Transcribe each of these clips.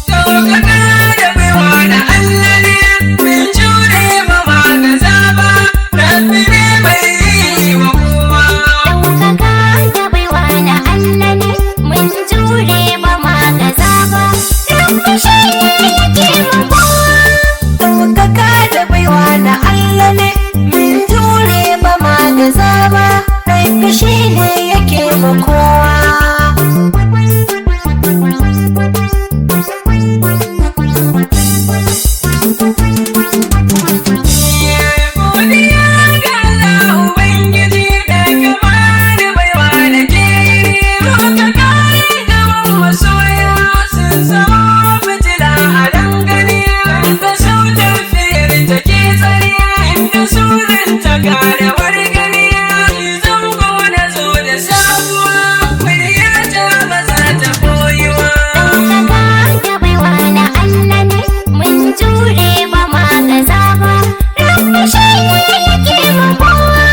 Ɗaukaka da baiwa na Allah ne, min jure ma ba gaza ba, Rabbi ne mai yi wa kowa. Ɗaukaka da baiwa na Allah ne, mun jure ba ma gaza ba, Rabbi shi ne yake ma kowa. Ɗaukaka da baiwa na Allah ne, mun jure ba ma gaza ba, Rabbi shi ne yake ma kowa. Godiya ga Allah Ubangiji da ka bani baiwa da ke yi, ka kare gaban masoya sun zama fitila a dangane, da su tafiyar take tsari, inda su zan ta kare wargani, zango na zo da sabuwa, muryata ba za ta koyuwa. Ɗaukaka da baiwa na Allah ne, mun jure ba ma gaza ba, Rabbi shi ne yake ma kowa.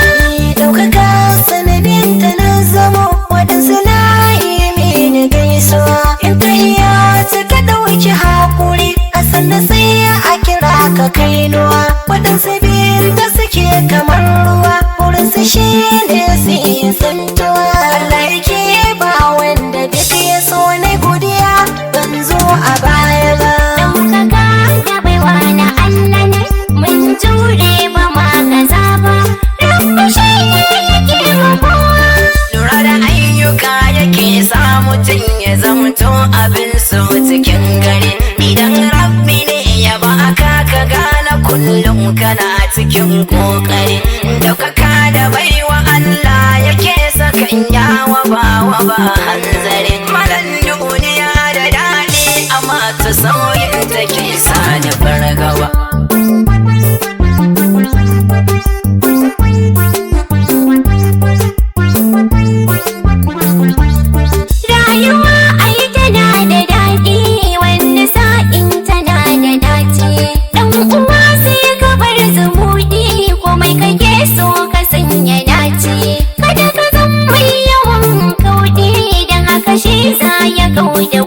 Ɗaukaka sanadin ta na zamo waɗansu na yi mini gaisuwa. In ta iya ka ɗauki haƙuri, a sannan sai a kira ka kainuwa. Waɗansu biyun da suke kamar ruwa, wurinsu shi ne su yi tsintuwa. Allah yake ba wanda duk ya so na godiya, ban zo a baya ba. Ɗaukaka da baiwa na Allah ne, mun jure ba ma gaza ba, Rabbi shi ne yake ma kowa. Lura da ayyuka yake sa mutum ya zamto abin so cikin gari. Idan Rabbi ne ya baka ka gane kullum kana cikin kokari. Daukaka da baiwa Allah yake sakan yawa bawa ba hanzari. Malan duniya da daɗi amma ta sauyin take sa ni fargaba. Rayuwa ai tana da daɗi, wani sa'in tana da dace. Ɗan uwa sai ka bar zumuɗi, komai kake so ka sanya dace. Kada ka zan mai yawan kauɗi, don haka shi za ya kau da